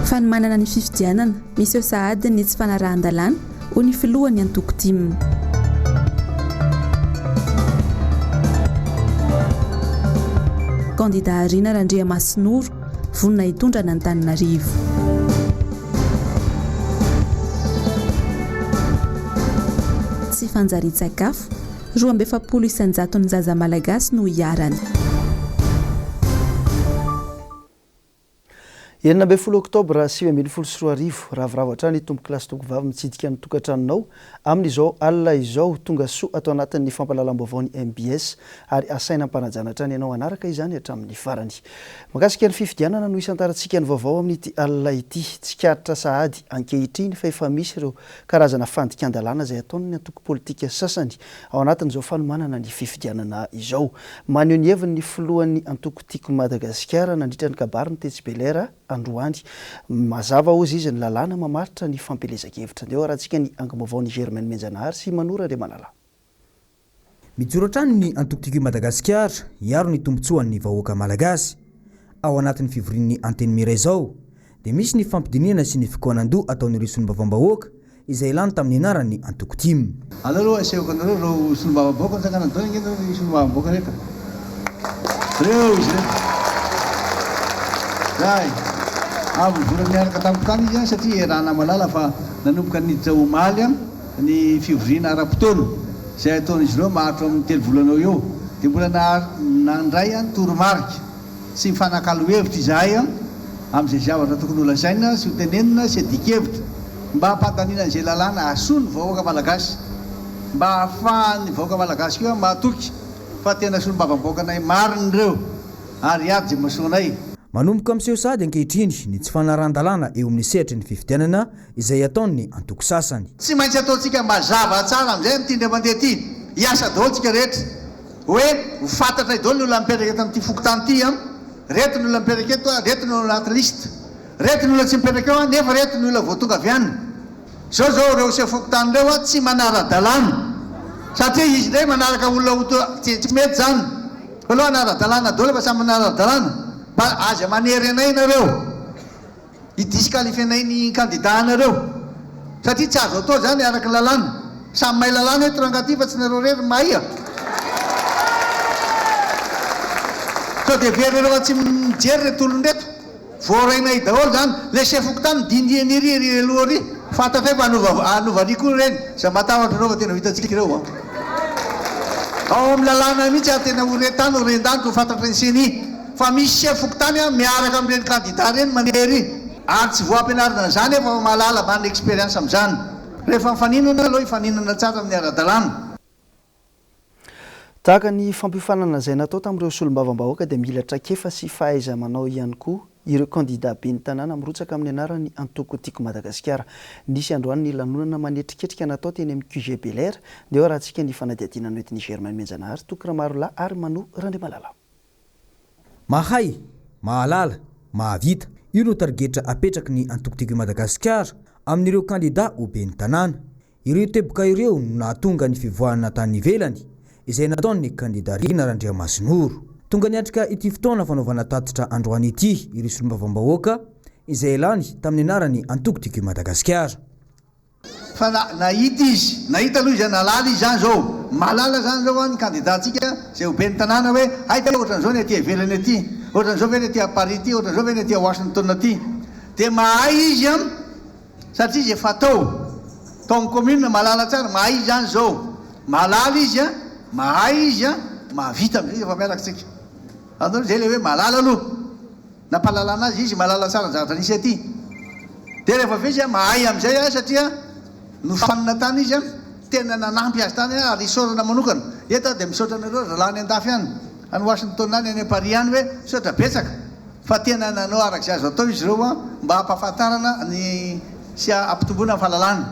Fanomanana ny fifidianana, miseho sahady ny tsy fanarahan-dalàna, hoy ny filohan'ny antoko tim. Kandida Harina Randriamasinoro, vonona hitondra an'Antananarivo. Tsy fanjarian-tsakafo, 42 isan-jaton'ny zaza malagasy no iharany. 16 oktobra 2019, Ravoravo hatrany tompokolahy sy tompokovavy mitsidika ny tokantranonao amin'izao alina izao. Tonga soa ato anatin'ny fampahalalam-baovao ny mbs ary asaina am-panajana hatrany ianao hanaraka izany hatramin'ny farany. Mahakasika ny fifidianana no hisantarantsika ny vaovao amin'ity alina ity. Tsikaritra sahady ankehitriny fa efa misy ireo karazana fandikan-dalàna izay ataon'ny antoko politika sasany ao anatin'izao fanomanana ny fifidianana izao. Maneho ny heviny ny filohan'ny antoko Tiako Madagasikara nandritra ny kabariny tetsy Bel'Air androany. Mazava hozy izy ny lalàna mamaritra ny fampielezan-kevitra. Andeha ho arahantsika ny angom-baovaon'i Germaine Menjanahary sy Manoa Randriamanala. Mijoro hatrany ny antoko Tiako i Madagasikara hiaro ny tombontsoan'ny vahoaka malagasy. Ao anatin'ny fivorian'ny Antenimiera izao dia misy ny fampidinihana sy ny fikaonandoha ataon'ireo solombavambahoaka izay lany tamin'ny anaran'ny antoko tim. Aleo aloha asehoko anareo ireo solombavambahoaka nitsangana daholo ange nareo ry solombavambahoaka rehetra. Reo izy ireto. Zay. Avy nivory niaraka tamiko tany izy an satria iarahana mahalala fa nanomboka niditra omaly an ny fivoriana ara-potoana izay ataon'izy ireo maharitra eo amin'ny telo volana eo eo. Dia mbola nandray an toromarika. Tsy mifanakalo hevitra izahay amin'izay zavatra tokony holazaina sy hotenenina sy adikevitra mba hampandaniana an'izay lalàna hahasoa ny vahoaka malagasy, mba hahafahan'ny vahoaka malagasy koa mahatoky fa tena solombavambahoakanay marina ireo ary hiady izay mahasoa anay. Manomboka miseho sahady ankehitriny ny tsy fanarahan-dalàna eo amin'ny sehatry ny fifidianana izay ataon'ny antoko sasany. Tsy maintsy ataontsika mazava tsara amin'izay amin'ity indray mandeha ity, hiasa daholo tsika rehetra. Hoe ho fantatray daholo ny olona mipetraka eto amin'ity fokontany ity an, reto ny olona mipetraka eto an, reto ny olona anaty liste, reto ny olona tsy mipetraka eo an, nefa reto ny olona vao tonga avy any. Zao zao ireo sefo fokontany ireo an tsy manara-dalàna satria izy indray manaraka olona ho to, tsy tsy mety zany. Fa aleo hanara-dalàna daholo fa samy manara-dalàna. Mba aza manery anay nareo. Hi-disqualifier-nay ny candidat anareo satria tsy azo atao izany araka ny lalàna. Samy mahay lalàna eto rangahy ty fa tsy nareo irery no mahay a! Sao dia heverinareo fa tsy mijery ireto olona ireto? Voarainay daholo izany. Ilay chef fokontany midinihiny ery ery aloha ery. Fantatray fa hanova hanova ary koa ireny. Za matahotra anao fa tena ho hitantsika ireo an! Ao amin'ny lalàna mihitsy ary tena ho re tany ho ren-danitra ho fantatry ny ceni. Fa misy chef fokontany an miaraka amin'ireny candidat ireny mandeha ery ary tsy voampianarina an'izany efa fa mahalala manana experience amin'izany. Rehefa mifaninana aleo hifaninana tsara amin'ny ara-dalàna. Tahaka ny fampiofanana izay natao tamin'ireo solombavambahoaka dia mila traikefa sy fahaiza-manao ihany koa ireo kandida ben'ny tanàna mirotsaka amin'ny anaran'ny antoko Tiako Madagasikara. Nisy androany ny lanonana manetriketrika natao teny amin'ny QG Bel'Air. Ndeha ho arahantsika ny fanadihadiana noentin'i Germain Menjanahary, Toky Ramarolahy ary Mano Randriamalala. Mahay, mahalala, mahavita. Io no tarigetra apetraky ny antoko Tiako i Madagasikara amin'ireo kandida ho ben'ny tanàna. Ireo teboka ireo no nahatonga ny fivoahana tany ivelany izay nataon'ny kandida Rina Randriamasinoro. Tonga niatrika ity fotoana fanaovana tatitra androany ity ireo solombavambahoaka izay lany tamin'ny anaran'ny antoko Tiako i Madagasikara. Fa na, nahita izy, nahita aloha izy an, nahalala izy zany zao, mahalala zany zao an ny candidat-tsika zay ho ben'ny tanàna hoe hay ve ohatran'izao ny aty ivelany aty, ohatran'izao ve ny aty à Paris aty, ohatran'izao ve ny aty à Washington aty. Dia mahay izy an, satria izy efa tao, tao amin'ny commune, mahalala tsara, mahay izy zany zao, mahalala izy an, mahay izy an, mahavita amin'izay izy efa miaraka tsika. Azonareo, zay ilay hoe mahalala aloha. Nampahalalana azy izy, mahalala tsara ny zavatra nisy aty. Dia rehefa avy eo izy mahay amin'izay ahy satria nofanina tany izy, tena nanampy azy tany aho ary isaorana manokana. Eto aho dia misaotra anareo ry zalahy any andafy any, any Washington any, any Paris any hoe misaotra betsaka fa tena nanao araka izay azo atao izy ireo mba hampahafantarana ny sy hampitomboana ny fahalalana.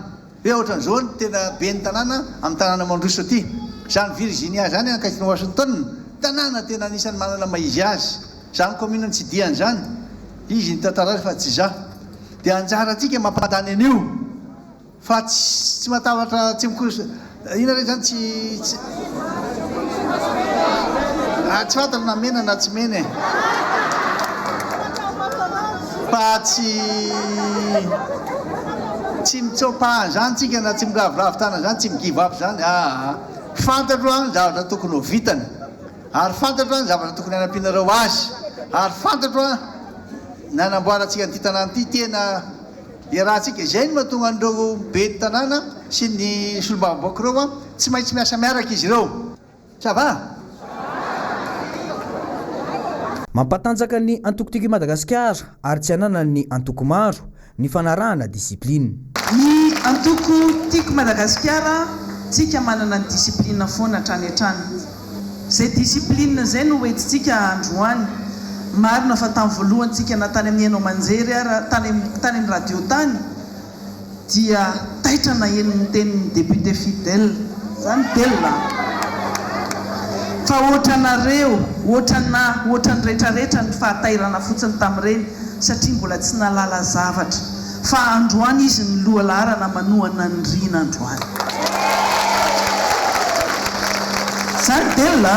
Hoe ohatran'izao ny tena ben'ny tanàna amin'ny tanàna mandroso aty. Izany Virginia izany akaikin'i Washington, tanàna tena anisan'ny manana maha izy azy. Izany commune nitsidihany izany, izy nitantara azy fa tsy izaho. Dia anjarantsika mampandany an'io fa tsy tsy matahotra tsy mikos inona re izany tsy tsy ah tsy fantatra na mena na tsy mena e. Fa tsy tsy mitsopaha an'izany tsika na tsy miraviravy tanana izany, tsy mi-give up izany aa. Fantatro ny zavatra tokony ho vitany ary fantatro ny zavatra tokony hanampianareo azy ary fantatro ny hanamboarantsika an'ity tanàna ity tena iarahantsika. Izay no mahatonga an'ireo ben'ny tanàna sy ny solombavambahoaka ireo tsy maintsy miasa miaraka izy ireo. Ça va? Mampatanjaka ny antoko Tiako i Madagasikara ary tsy ananan'ny antoko maro ny fanarahana discipline. Ny antoko Tiako Madagasikara tsika manana ny discipline foana hatrany hatrany. Izay discipline izay no hoentintsika androany. Marina fa tamin'ny voalohany tsika na tany amin'ny haino aman-jery ara, tany tany amin'ny radio tany, dia taitra naheno ny tenin'ny député Fidèle zany Del a! Fa ohatranareo, ohatranà, ohatran'ny retraretra ny fahatairana fotsiny tamin'ireny satria mbola tsy nahalala zavatra. Fa androany izy ny lohalaharana manohana an'i Rina androany. Zany Del a!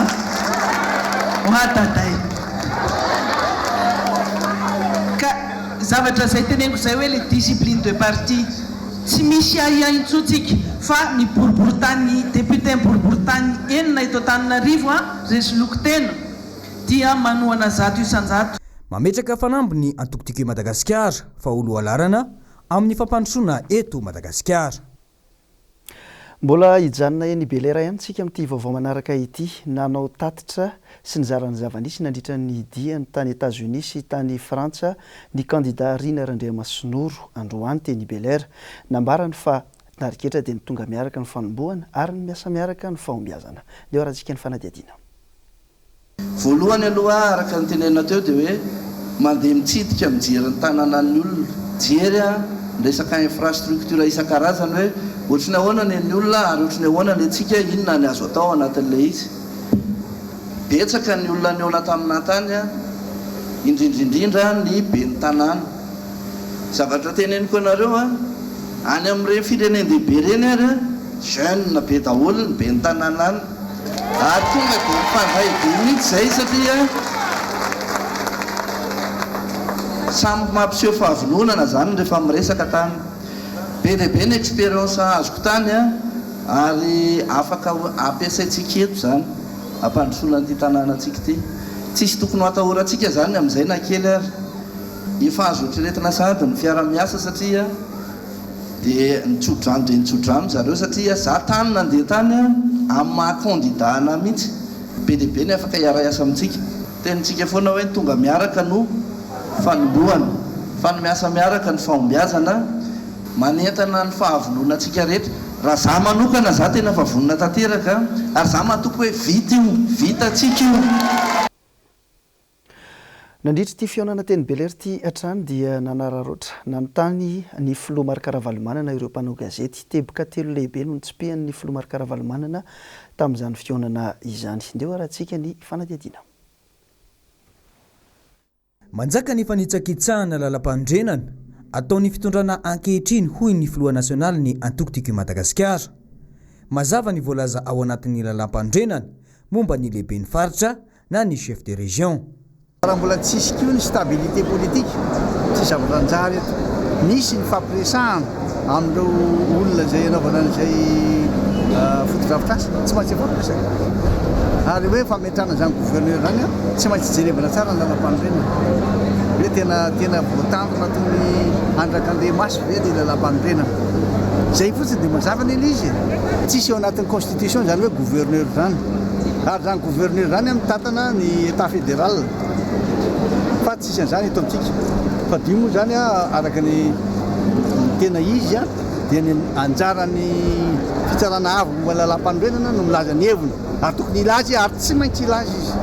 Oadaday. Ka. Zavatra izay teneniko izay hoe le discipline de parti. Tsy misy ahiahy intsony tsika fa ny boriboritany député boriboritany enina eto Antananarivo a, resoloky tena dia manohana 100%. Mametraka fanamby ny antoko Tiako i Madagasikara fa ho lohalarana amin'ny fampandrosoana eto Madagasikara. Mbola hijanona eny Bel'Air ihany isika amin'ity vaovao manaraka ity. Nanao tatitra sy nizara ny zava-nisy nandritra ny diany tany Etazonia sy tany Frantsa ny kandida Rina Randriamasinoro androany teny Bel'Air. Nambarany fa tarigetra dia ny tonga miaraka ny fanombohana ary ny miasa miaraka ny fahombiazana. Leo arahantsika ny fanadihadiana. Voalohany aloha araka ny tenenina teo dia hoe mandeha mitsidika mijery ny tananan'ny olona, mijery ny resaka infrastructure isan-karazany hoe ohatry ny ahoana ny an'ny olona ary ohatry ny ahoana ny antsika, inona ny azo atao ao anatin'ilay izy. Betsaka ny olona nihaona taminà tany, indrindra indrindra ny ben'ny tanàna. Zavatra teneniko anareo an, any amin'ireny firenen-dehibe ireny ary an, jeune be daholo ny ben'ny tanàna any. Ary tonga dia mifandray be mihitsy izay satria samy mampiseho fahavononana izany rehefa miresaka tany. Be dia be ny expérience azoko tany an, ary afaka ampiasaintsika eto izany hampandrosoana an'ity tanànantsika ity. Tsisy tokony ho atahorantsika izany amin'izay na kely ary. Efa azo eritreretina sahady ny fiara-miasa satria dia nitso-drano dia nitso-drano zareo satria za tany nandeha tany amin'ny maha candidat anah mihitsy. Be dia be ny afaka hiara-hiasa amintsika. Tenintsika foana hoe ny tonga miaraka no fanombohana, fa ny miasa miaraka no fahombiazana. Manentana ny fahavononantsika rehetra. Raha za manokana za tena efa vonona tanteraka ary za matoky hoe vita io, vitantsika io. Nandritra ity fihaonana teny Bel'Air ity hatrany dia nanararaotra nanontany ny filoha Marc Ravalomanana ireo mpanao gazety. Teboka telo lehibe no notsipihan'ny filoha Marc Ravalomanana tamin'izany fihaonana izany. Ndeha ho arahantsika ny fanadihadiana. Manjaka ny fanitsakitsahana lalampanorenana ataon'ny fitondrana ankehitriny hoy ny filoha nasionalin'ny antoko Tiako i Madagasikara. Mazava ny voalaza ao anatin'ny lalampanorenana momba ny lehiben'ny faritra na ny chef de région. Raha mbola tsisy koa ny stabilité politique, tsy zavatra hanjary eto. Misy ny fampiresahana amin'ireo olona izay anaovana an'izay fotodrafitrasa, tsy maintsy mifampiresaka. Ary hoe fametrahana izany gouverneur izany, tsy maintsy jerevana tsara ny lalampanorenana. Hoe tena tena voatandrina toy ny andrak'Andriamaso ve ilay lalampanorenana. Izay fotsiny dia mazava anie ilay izy e. Tsisy ao anatin'ny constitution izany hoe gouverneur izany. Ary izany gouverneur izany mitantana ny Etat fédéral fa tsisy an'izany eto amintsika. Fadio moa izany araka ny tena izy dia ny anjaran'ny fitsarana avo momba ny lalàmpanorenana no milaza ny heviny ary tokony hilaza izy ary tsy maintsy hilaza izy.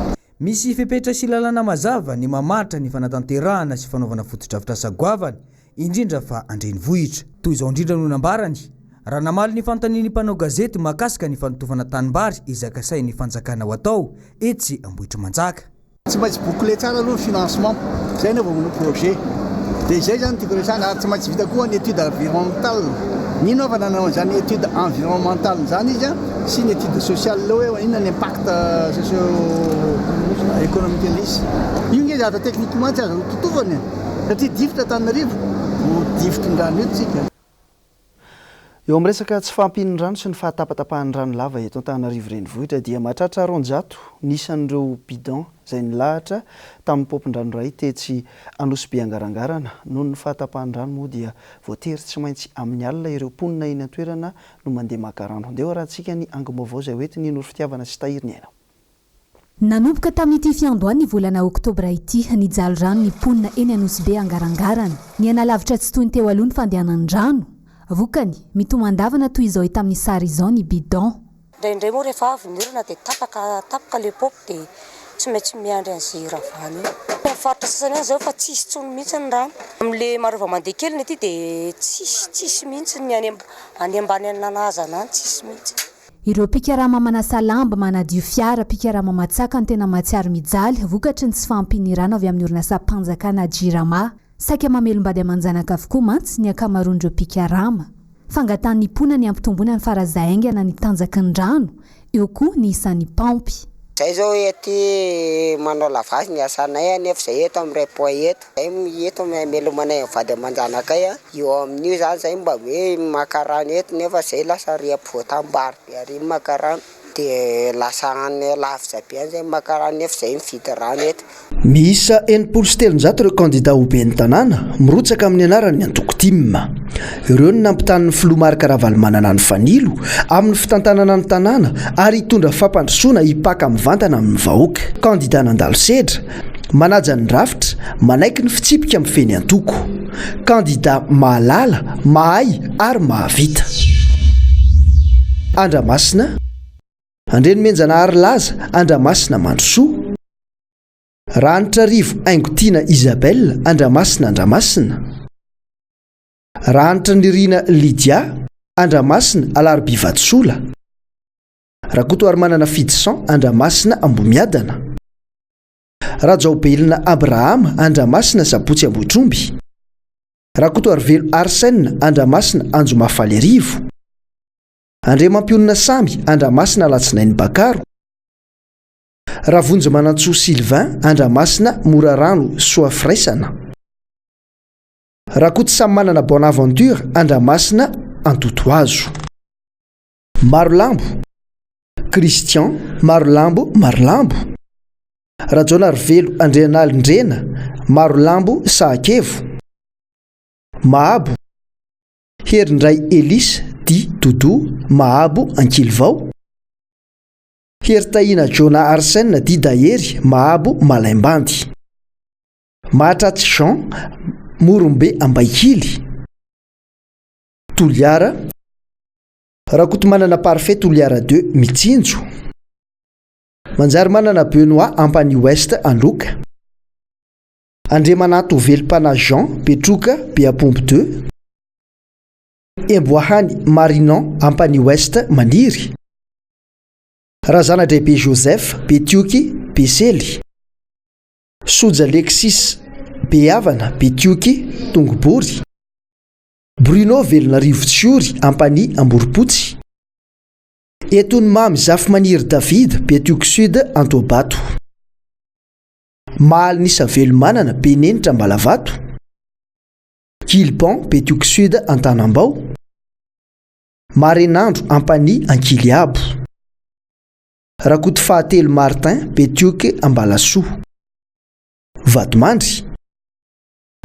Misy fepetra sy lalàna mazava ny mamaritra ny fanatanterahana sy fanaovana fotodrafitrasa goavana indrindra fa an-drenivohitra. Toy izao indrindra no nambarany, raha namaly ny fanontanian'ny mpanao gazety mahakasika ny fanotofana tanimbary izay kasain'ny fanjakana ho atao etsy Ambohitrimanjaka. Tsy maintsy boucler tsara aloha ny financement, zay ianao vao manao projet. Dia izay izany no tiako resahana ary tsy maintsy vita koa ny étude environnementale. Mino aho fa nanao an'izany étude environnementale izany izy sy ny étude sociale hoe inona ny impact socio économique an'ilay izy. Io nge zavatra techniquement tsy azo totofana e. Satria difotra Antananarivo, ho difotry ny rano eto isika. Eo amin'ny resaka tsy fahampian'ny rano sy ny fahatapatapahan'ny rano lava eto Antananarivo Renivohitra dia mahatratra 200 ny isan'ireo bidon izay nilahatra tamin'ny paompin-drano iray tetsy Anosibe Angarangarana. Noho ny fahatapahan'ny rano moa dia voatery tsy maintsy amin'ny alina ireo mponina eny an-toerana no mandeha maka rano. Andeha ho arahantsika ny angom-baovao izay hoentin'i Noro Fitiavana sy Tahiry ny Aina. Nanomboka tamin'ity fiandohan'ny volana oktobra ity, nijaly rano ny mponina eny Anosibe Angarangarana. Nihanalavitra tsy toy ny teo aloha ny fandehanan'ny rano. Vokany, mitomandavana toy izao hita amin'ny sary izao ny bidon. Indraindray moa rehefa avy ny orana dia tapaka tapaka ilay paompy dia tsy maintsy miandry an'izay hiravana eo. Any amin'ny faritra sasany any izao efa tsisy intsony mihitsy ny rano. Amin'ilay Marovamandeha kely ny aty dia tsisy tsisy mihitsy ny any any ambany any Nanahazana any tsisy mihitsy. Ireo mpikarama manasa lamba, manadio fiara, mpikarama matsaka no tena mahatsiaro mijaly vokatry ny tsy fahampian'ny rano avy amin'ny orinasam-panjakana Jirama. Saika mamelom-bady aman-janaka avokoa mantsy ny ankamaroan'ireo mpikarama. Fangatahan'ny mponina ny hampitomboana ny farazahaingana ny tanjaky ny rano, eo koa ny isan'ny paompy. Zay zao ety manao lavage ny asanay anefa zay eto am rond point eto, zay eto amelomanay ny vady aman-janakay a, eo amin'io zany zay mba hoe maka rano eto nefa zay lasa ary ampovoan-tanimbary be ary maka rano de lasa any lavitra be any zay maka rano nefa zay mividy rano eto. Miisa 360 ireo kandidà ho ben'ny tanàna mirotsaka amin'ny anaran'ny antoko tim. Ireo no nampitanin'ny filoha Marc Ravalomanana ny fanilo amin'ny fitantanana ny tanàna ary hitondra fampandrosoana hipaka mivantana amin'ny vahoaka. Kandidà nandalo sedra, manaja ny rafitra, manaiky ny fitsipika mifehy ny antoko. Kandidà mahalala, mahay ary mahavita. Andramasina, Andrenomenjanahary Laza, Andramasina Mandrosoa. Rahanitrarivo Haingotiana Isabelle, Andramasina Andramasina. Rahanitranirina Lydia, Andramasina Alarobia Vatosola. Rakotoarimanana Fidison, Andramasina Ambohimiadana. Rajaobelina Abrahama, Andramasina Sabotsy Ambohitromby. Rakotoarivelo Arsène, Andramasina Anjoma Faliarivo. Andriamampionona Samy, Andramasina Alatsinainy Bakaro. Ravonjimanantsoa Sylvain, Andramasina Morarano Soafiraisana. Rakotosamimanana Bonaventure, Andramasina Antotohazo. Marolambo Christian, Marolambo Marolambo. Rajaonarivelo Andrianalindrena, Marolambo Sahakevo. Mahabo Herindray Elise dit Doudou, Mahabo Ankilivao. Heritahiana Jonah Arsène dit Dahery, Mahabo Malaimbandy. Mahatratsy Jean, Morombe Ambaikily. Toliara, Rakotomanana Parfait Toliara deux, Mitsinjo. Manjarimanana Benoît Ampanihy Ouest Androka. Andriamanato Velopanahy Jean, Betroka, Beapombo deux. Emboahany Marinon Ampanihy Ouest Maniry. Razanadraibe Joseph, Betioky, Besely. Soja Alexis, Behavana, Betioky, Tongobory. Bruno Velonarivo Tsiory, Ampanihy, Amborompotsy. Etony Mamy Zafimaniry David, Betioky Sud, Antohabato. Mahalinisa Velomanana, Benenitra, Ambalavato. Gilbon, Betioky Sud, Antanambao. Marenandro Ampanihy Ankiliabo. Rakotofahatelo Martin Betioky Ambalasoa. Vatomandry.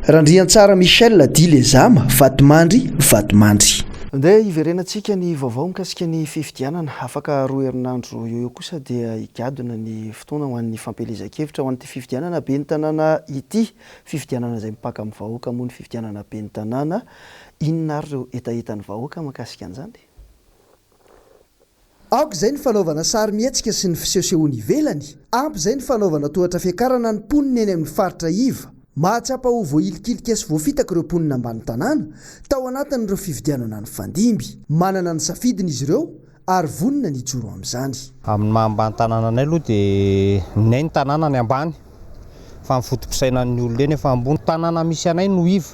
Randriantsara Michel dit Lezama Vatomandry Vatomandry. Ndeha hiverenantsika ny vaovao mikasika ny fifidianana. Afaka roa herinandro eo eo kosa dia higadona ny fotoana ho an'ny fampielezan-kevitra ho an'ity fifidianana ben'ny tanàna ity. Fifidianana izay mipaka amin'ny vahoaka moa ny fifidianana ben'ny tanàna. Inona ary ireo hetahetan'ny vahoaka mahakasika an'izany? Aoka izay ny fanaovana sarimihetsika sy ny fisehosehoana ivelany, ampy izay ny fanaovana tohatra fiakarana ny mponina eny amin'ny faritra iva. Mahatsapa ho voahilikilika sy voafitaka ireo mponina ambany tanàna tao anatin'ireo fifidianana nifandimby. Manana ny safidiny izy ireo ary vonona ny hijoro amin'izany. Amin'ny maha ambany tanàna anay aloha dia ny anay ny tanàna ny ambany fa ny foto-pisainan'ny olona eny efa ambony. Tanàna misy anay no iva.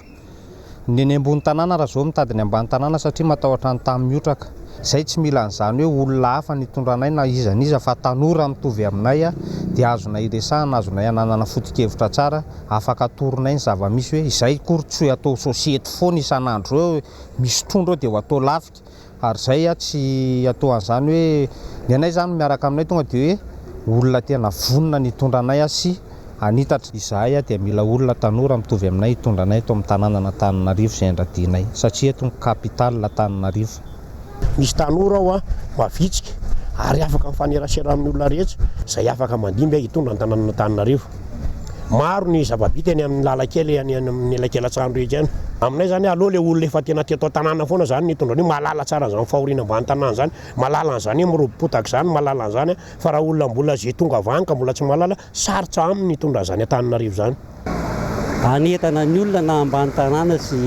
Ny eny ambony tanàna raha zao mitady ny ambany tanàna satria matahotra ny tany mihotraka. Izay tsy mila an'izany hoe olona hafa ny hitondra anay na iza n'iza fa tanora mitovy aminay dia azonay iresahana, azonay ananana foto-kevitra tsara, afaka atoronay ny zava-misy hoe izay akory tsy hoe atao sosiety foana isan'andro eo, misy trondro eo dia ho atao lafika. Ary izay tsy atao an'izany hoe ny anay izany miaraka aminay tonga dia hoe olona tena vonona ny hitondra anay sy hanitatra. Izahay dia mila olona tanora mitovy aminay hitondra anay eto amin'ny tanànan'Antananarivo izay andradianay satria eto ny capitale Antananarivo. Misy tanora ao mavitrika ary afaka mifanerasera amin'ny olona rehetra izay afaka mandimby hitondra ny tanànan'Antananarivo. Maro ny zava-bita eny amin'ny lalan-kely any amin'ny elakelan-trano rehetra any. Aminay izany aleo ilay olona efa tena teto an-tanàna foana izany no hitondra an'io, mahalala tsara an'izany fahoriana ambany tanàna izany, mahalala an'izany hoe mirobo-potaka izany, mahalala an'izany fa raha olona mbola izay tonga avy any ka mbola tsy mahalala, sarotra aminy ny hitondra an'izany Antananarivo izany. Hanentana ny olona na ambany tanàna sy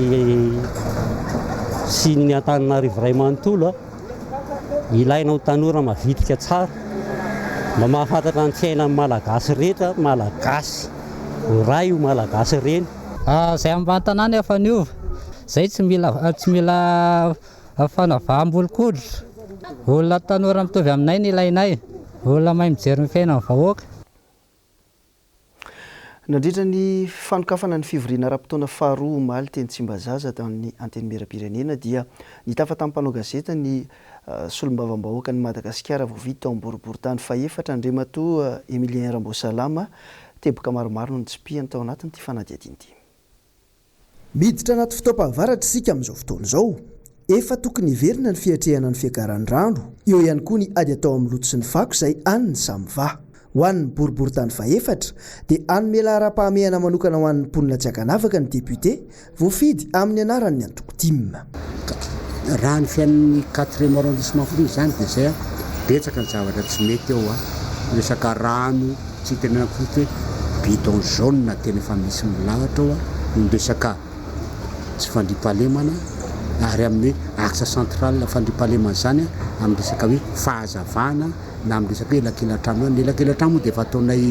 sy ny Antananarivo iray manontolo. Ilaina ho tanora mavitrika tsara, mba mahafantatra ny fiainan'ny Malagasy rehetra, Malagasy ray ho Malagasy reny. Izay ambany tanàna efa niova, izay tsy mila tsy mila fanavaham-bolon-koditra, olona tanora mitovy aminay no ilainay, olona mahay mijery ny fiainan'ny vahoaka. Nandritra ny fanokafana ny fivoriana ara-potoana faharoa omaly teny Tsimbazaza tamin'ny Antenimierampirenena dia nitafa tamin'ny mpanao gazety ny solombavambahoakan'i Madagasikara voavidy tao amin'ny boriborintany fahefatra Andriamatoa Emilien Ramboasalama. Teboka maromaro no notsipihany tao anatin'ity fanadihadiana ity. Miditra anaty fotoam-pahavaratra isika amin'izao fotoana izao. Efa tokony hiverina ny fiatrehana ny fiakaran'ny rano. Eo ihany koa ny ady atao amin'ny loto sy ny fako izay any ny samy vaha. Ho an'ny boriborintany fahefatra dia hanome laharam-pahamehana manokana ho an'ny mponina tsy ankanavaka ny depiote voafidy amin'ny anaran'ny antoko tim. Ka raha ny fiainan'ny quatrième arrondissement fotsiny izany dia izay an, betsaka ny zavatra tsy mety eo an, resaka rano, Tsy itenenako fotsiny hoe bidon jaune tena efa misy milahatra ao ny resaka tsy fandriampahalemana ary amin'ny hoe axe central fandriampahalemana izany amin'ny resaka hoe fahazavana na amin'ny resaka hoe elakelan-trano. Ny elakelan-trano moa dia efa ataonay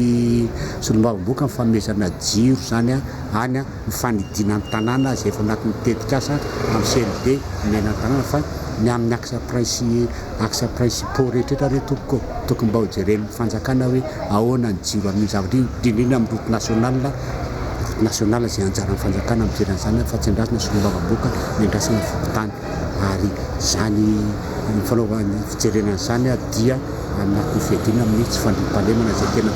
solombavambahoaka ny fanomezana jiro izany any ny fanidiana ny tanàna izay efa anatin'ny tetikasa amin'ny CLD omena ny tanàna fa ny amin'ny axe princi Axe principaux rehetra re tompoko ô! Tokony mba ho jeren'ny fanjakana hoe ahoana ny jiro amin'io zavatra io, indrindra indrindra amin'ny route nationale, route nationale izay anjaran'ny fanjakana mijery an'izany fa tsy andrasana solombavamboaka ny andrasana fokontany ary izany ny fanaovana ny fijerena an'izany dia anatin'ny fiadiana amin'ny tsy fandriampahalemana izay tena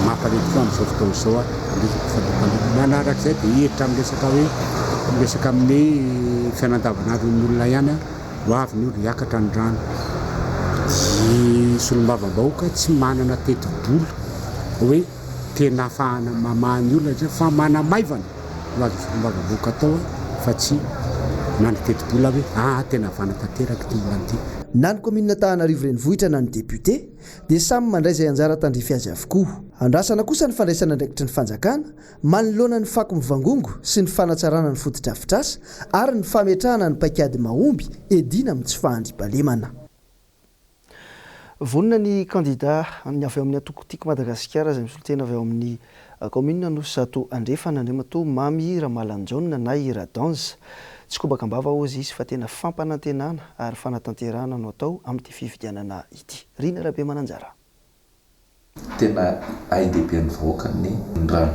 mampalahelo tokoa amin'izao fotoana izao ny resaka fandriampahalemana. Manarak'izay dia hiditra amin'ny resaka hoe resaka amin'ny fiainandavanandron'ny olona ihany. Ho avy ny ora hiakatra ny rano. Ny solombavambahoaka tsy manana tetibola hoe tena ahafahana mamaha ny olana izay fa manamaivana no azon'ny solombavambahoaka atao fa tsy manana tetibola hoe aa tena havana tanteraka ity olana ity. Na ny kaominina Antananarivo Renivohitra na ny depiote dia samy mandray izay anjara tandrify azy avokoa. Andrasana kosa ny fandraisana andraikitry ny fanjakana Manoloana ny fako mivangongo sy ny fanatsarana ny fotodrafitrasa ary ny fametrahana ny paikady mahomby hiadiana amin'ny tsy fahandriampahalemana. Vonona ny kandida ny avy ao amin'ny antoko Tiako Madagasikara izay misolo tena avy ao amin'ny kaominina Anosizato Andrefana, Andriamatoa Mamy Ramalanjaona na i Radanz. Tsy kobaka am-bava hozy izy fa tena fampanantenana ary fanatanterahana no atao amin'ity fifidianana ity. Rina Rabemananjara. Tena ain-dehiben'ny vahoaka ny rano.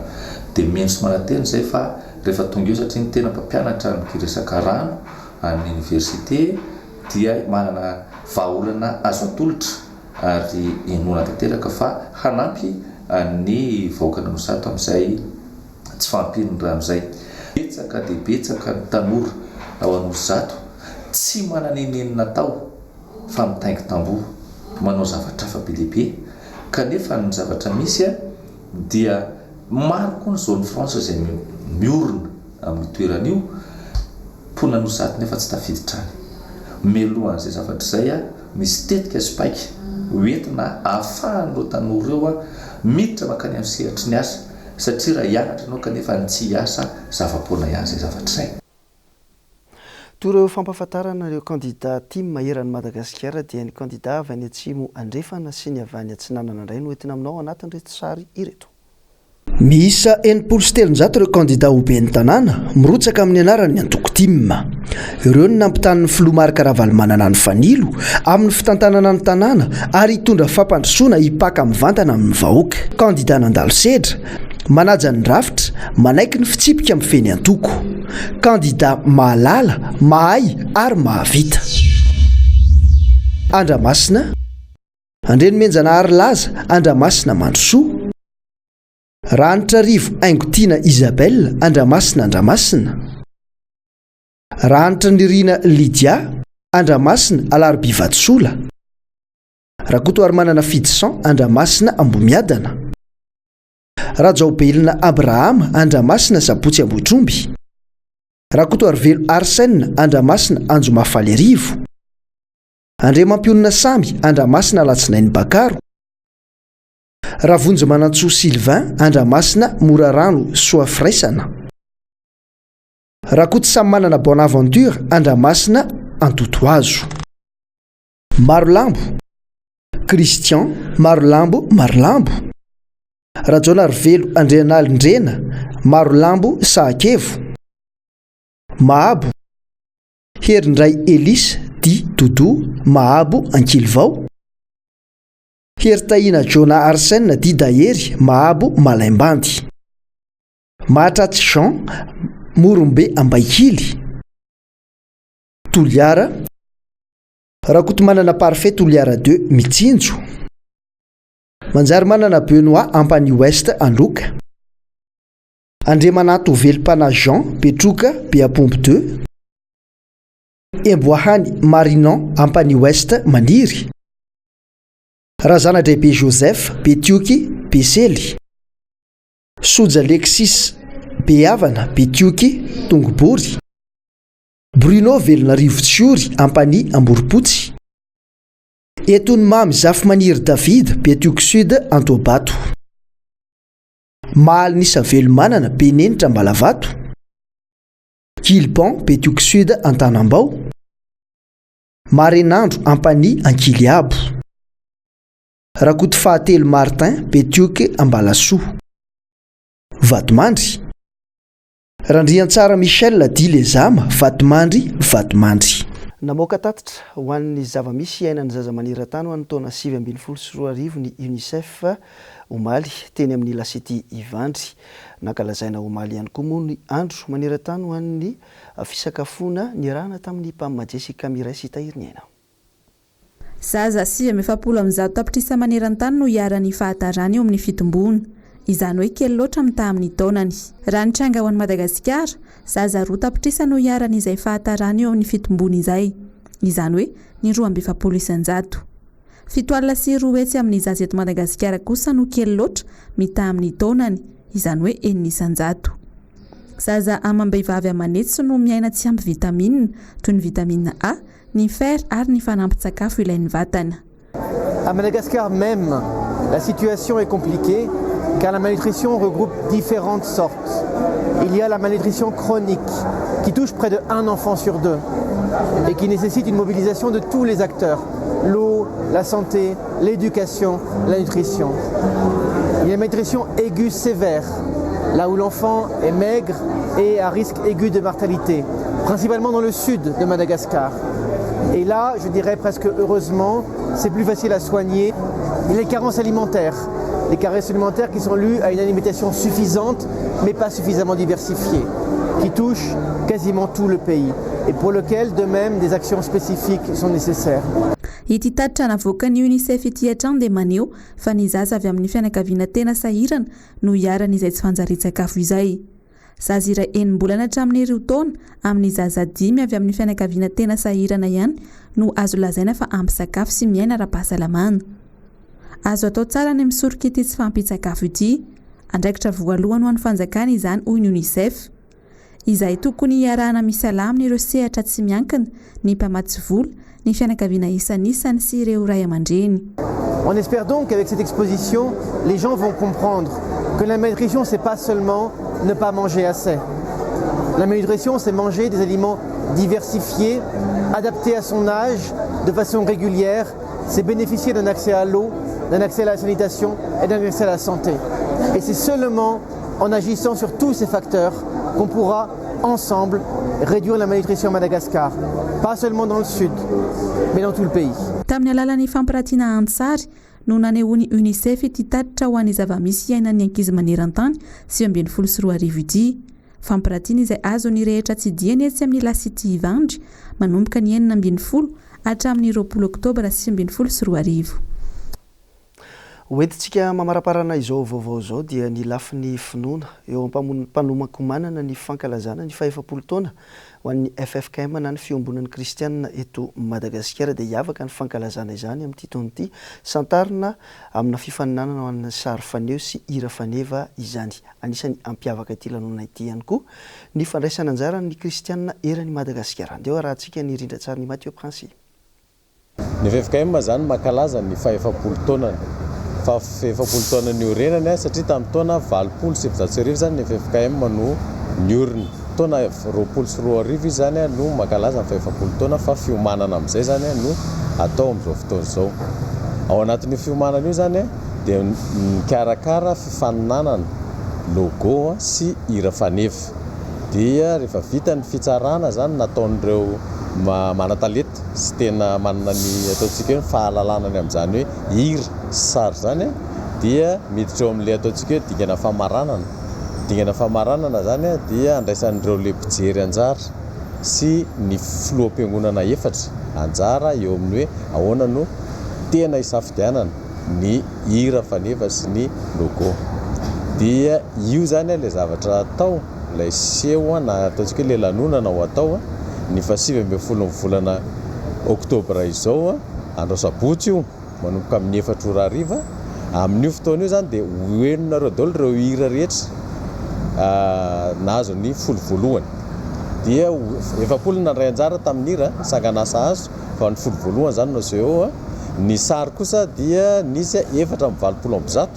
Dia mino sy manantena izay fa rehefa tonga eo satria ny tena mpampianatra ny resaka rano any oniversite dia manana vahaolana azo atolotra ary inoana tanteraka fa hanampy ny vahoakan'Anosizato amin'izay tsy fahampian'ny rano izay. Betsaka dia betsaka ny tanora ao Anosizato tsy manana inenina atao fa mitaingin-tamboho, manao zavatra hafa be dia be, kanefa ny zavatra misy dia maro koa ny zone franche izay miorina amin'io toerana io, mponina Anosizato nefa tsy tafiditra any. Mialohan'izay zavatra izay, misy tetika sy paika ho entina ahafahan'ireo tanora ireo miditra mankany amin'ny sehatry ny asa, satria raha hianatra ianao kanefa ny tsy hiasa, zava-poana ihany izay zavatra izay. Toy ireo fampahafantarana ireo kandida tim eran'i Madagasikara dia ny kandida avy any atsimo andrefana sy ny avy any atsinanana indray no entina aminao anatin'ireto sary ireto. Miisa 360 ireo kandidà ho ben'ny tanàna mirotsaka amin'ny anaran'ny antoko tim. Ireo no nampitanin'ny filoha Marc Ravalomanana ny fanilo amin'ny fitantanana ny tanàna ary hitondra fampandrosoana hipaka mivantana amin'ny vahoaka. Kandidà nandalo sedra, manaja ny rafitra, manaiky ny fitsipika mifehy ny antoko. Kandidà mahalala, mahay ary mahavita. Andramasina, Andrenomenjanahary Laza, Andramasina Mandrosoa. Rahanitrarivo Haingotiana Isabelle, Andramasina Andramasina. Rahanitranirina Lydia, Andramasina Alarobia Vatosola. Rakotoarimanana Fidison, Andramasina Ambohimiadana. Rajaobelina Abrahama, Andramasina Sabotsy Ambohitromby. Rakotoarivelo Arsène, Andramasina Anjoma Faliarivo. Andriamampionona Samy, Andramasina Alatsinainy Bakaro. Ravonjimanantsoa Sylvain, Andramasina Morarano Soafiraisana. Rakotosamimanana Bonaventure, Andramasina Antotohazo. Marolambo Christian, Marolambo Marolambo. Rajaonarivelo Andrianalindrena, Marolambo Sahakevo. Mahabo Herindray Elise dit Doudou, Mahabo Ankilivao. Heritahiana Jonah Arsène dit Dahery, Mahabo Malaimbandy. Mahatratsy Jean, Morombe Ambaikily. Toliara, Rakotomanana Parfait Toliara deux, Mitsinjo. Manjarimanana Benoît, Ampanihy Ouest, Androka. Andriamanato Velompanahy Jean, Betroka, Beapombo deux. Emboahany Marinon, Ampanihy Ouest, Maniry. Razanadraibe Joseph, Betioky, Besely. Soja Alexis, Behavana, Betioky, Tongobory. Bruno Velonarivo Tsiory, Ampanihy, Amborompotsy. Etonimamy Zafimaniry David, Betioky Sud, Antohabato. Mahalinisa Velomanana, Benenitra, Ambalavato. Gilbon, Betioky Sud, Antanambao. Marenandro Ampanihy Ankiliabo. Rakotofahatelo Martin Betioky Ambalasoa. Vatomandry. Randriantsara Michel dit Lezama, Vatomandry, Vatomandry. Namoaka tatitra ho an'ny zava-misy iainan'ny zaza maneran-tany ho an'ny taona 2019 ny Unicef omaly teny amin'ny La City Ivandry. Nankalazaina omaly ihany koa moa ny andro maneran-tany ho an'ny Fisakafoana niarahana tamin'ny Mpam Jessica Miray sy Tahiriniaina. Zaza 149 tapitrisa maneran-tany no iharan'ny fahatarana eo amin'ny fitomboana. Izany hoe kely loatra mitaha amin'ny taonany. Raha ny tranga ho an'i Madagasikara, zaza roa tapitrisa no iharan'izay fahatarana eo amin'ny fitomboana izay. Izany hoe ny 42 isan-jato. 207 amin'ny zaza eto Madagasikara kosa no kely loatra mitaha amin'ny taonany, izany hoe 6%. Zaza amam-behivavy aman'hetsy no miaina tsy ampy vitamina, toy ny vitamina A, ny fer ary ny fanampin-tsakafo ilain'ny vatana. À Madagascar même, la situation est compliquée car la malnutrition regroupe différentes sortes. Il y a la malnutrition chronique qui touche près de un enfant sur deux et qui nécessite une mobilisation de tous les acteurs, l'eau, la santé, l'éducation, la nutrition. Il y a la malnutrition aiguë sévère, là où l'enfant est maigre et à risque aigu de mortalité, principalement dans le sud de Madagascar. Et là, je dirais presque heureusement, c'est plus facile à soigner. Il y a les carences alimentaires, les carences alimentaires qui sont lues à une alimentation suffisante, mais pas suffisamment diversifiée, qui touchent quasiment tout le pays et pour lequel, de même, des actions spécifiques sont nécessaires. Ity tatitra navoakan'ny Unicef ity hatrany dia maneho fa ny zaza avy amin'ny fianakaviana tena sahirana no iharan'izay tsy fanjarian-tsakafo izay. Zaza iray enim-bolana hatramin'ny roa taona amin'ny zaza dimy avy amin'ny fianakaviana tena sahirana ihany no azo lazaina fa ampy sakafo sy miaina ara-pahasalamana. Azo atao tsara ny misoroka ity tsy fahampian-tsakafo ity. Andraikitra voalohany ho an'ny fanjakana izany hoy ny Unicef. Izay tokony hiarahana misalahy amin'ireo sehatra tsy miankina, ny mpamatsy vola, ny fianakaviana isanisany sy ireo ray aman-dreny. On espère donc qu'avec cette exposition, les gens vont comprendre que la malnutrition c'est pas seulement ne pas manger assez. La malnutrition c'est manger des aliments diversifiés, adaptés à son âge, de façon régulière, c'est bénéficier d'un accès à l'eau, d'un accès à la sanitation et d'un accès à la santé. Et c'est seulement en agissant sur tous ces facteurs qu'on pourra ensemble réduire la malnutrition à Madagascar, pas seulement dans le sud, mais dans tout le pays. Tamin'ny alalan'ny fampiratiana an-tsary no nanehoan'ny Unicef ity tatitra ho an'ny zava-misy iainan'ny ankizy maneran-tany 2019 ity. Fampiratiana izay azon'ny rehetra tsidihana etsy amin'ny La City Ivandry manomboka ny 16 hatramin'ny 20 oktobra 2019. Hoentintsika mamaraparana izao vaovao izao dia ny lafiny finoana eo am-panomankomanana ny fankalazana ny fahefapolo taona ho an'ny ffkm na ny Fiombonan'ny Kristianina eto Madagasikara dia hiavaka ny fankalazana izany amin'ity taona ity. Santarina amina fifaninanana ho an'ny sary faneho sy hira faneva izany. Anisan'ny hampiavaka ity lanonana ity ihany koa ny fandraisana anjaran'ny Kristianina eran'i Madagasikara. Andeha ho arahantsika ny rindran-tsarin'i Mathieu Princi. Ny ffkm izany mankalaza ny fahefapolo taonany. Fahefapolo taona niorenany satria tamin'ny taona 1980 izany ny ffkm no niorina. Taona 2020 izy izany no mankalaza ny fahefapolo taona fa fiomanana amin'izay izany no atao amin'izao fotoana izao. Ao anatin'io fiomanana io izany dia mikarakara fifaninanana logo sy hira faneva. Dia rehefa vita ny fitsarana izany nataon'ireo manan-talenta sy tena manana ny ataontsika hoe ny fahalalana ny amin'izany hoe hira sy sary izany dia miditra eo amin'ilay ataontsika hoe dingana famaranana. Dingana famaranana izany dia andraisan'ireo ilay mpijery anjara sy ny filoham-piangonana efatra anjara eo amin'ny hoe ahoana no tena hisafidianana ny hira faneva sy ny logo. Dia io izany ilay zavatra atao, ilay seho na ataontsika hoe ilay lanonana ho atao ny faha 19 ny volana oktobra izao, andro asabotsy io, manomboka amin'ny efatra ora hariva. Amin'io fotoana io izany dia ho henonareo daholo ireo hira rehetra nahazo ny folo voalohany. Dia 40 no nandray anjara tamin'ny hira, sangan'asa azo. Fa ny folo voalohany izany no aseho eo. Ny sary kosa dia nisy 184,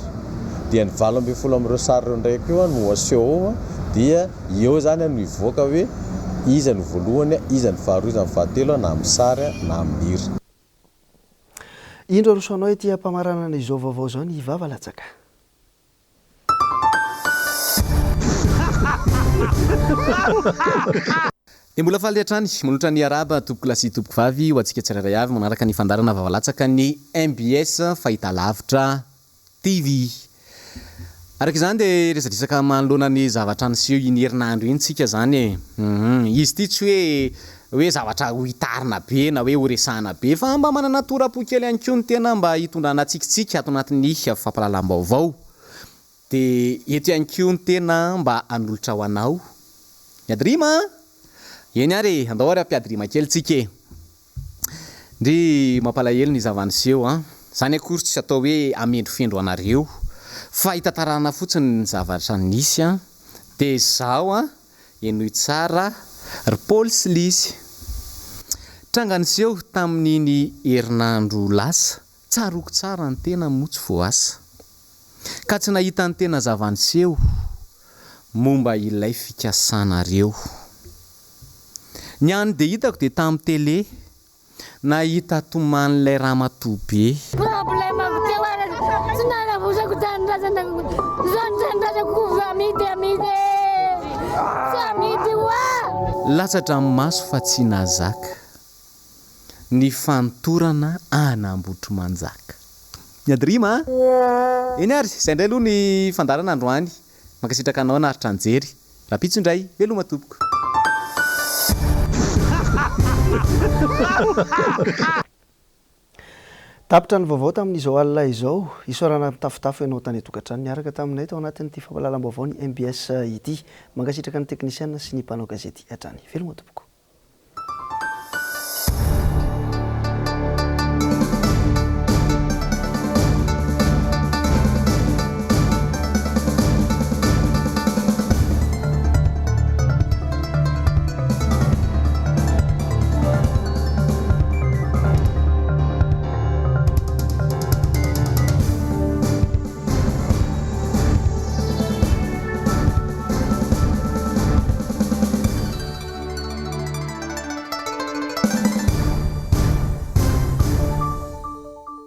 dia ny 18 amin'ireo sary ireo indray koa no aseho ao, dia eo izany no hivoaka hoe iza no voalohany, iza no faharoa, iza no fahatelo na amin'ny sary na amin'ny hira. Indro aroso anao ety am-pamaranana izao vaovao izao ny vava latsaka. Dia mbola faly hatrany manolotra ny arahaba tompokolahy sy tompokovavy ho antsika tsirairay avy manaraka ny fandaharana vavalatsaka ny mbs fahitalavitra TV. Araka izany dia resadresaka manoloana ny zavatra niseho iny herinandro iny tsika izany e. Hum izy ity tsy hoe hoe zavatra ho hitarina be na hoe ho resahana be fa mba manana tora-po kely ihany koa ny tena mba hitondrana tsikitsiky ato anatin'ny fampahalalam-baovao. Dia eto ihany koa ny tena mba hanolotra ho anao. Miady rima an! Eny ary e, andao ary hampiady rima kely tsika e! Ndry mampalahelo ny zava-niseho an! Izany akory tsy atao hoe hamendrofendro anareo fa hitantarana fotsiny ny zavatra nisy an! Dia izao an, henoy tsara ry Paoly sy Lisy. Tranga niseho tamin'iny herinandro lasa, tsaroako tsara ny tena moa tsy voaasa. Ka tsy nahita ny tena zava-niseho momba ilay fikasanareo. Ny hany dia hitako dia tamin'ny télé, nahita toman'ilay ramatoa be. Problème-ko teo ary tsy nalavosako tanindrazana zao ny tanindrazako ko amidy amidy e! Tsy amidy oa! Latsa-dranomaso fa tsy nahazaka. Ny fanotorana an'Ambohitrimanjaka. Miady rima a! Eny ary, izay indray aloha ny fandaharana androany. Mankasitraka anao naharitra nijery. Rahampitso indray. Veloma tompoko. Tapitra ny vaovao tamin'izao alina izao. Isaorana mitafotafo ianao tany an-tokantrano niaraka taminay tao anatin'ity fampahalalam-baovao ny mbs ity. Mankasitraka ny teknisiana sy ny mpanao gazety hatrany. Veloma tompoko.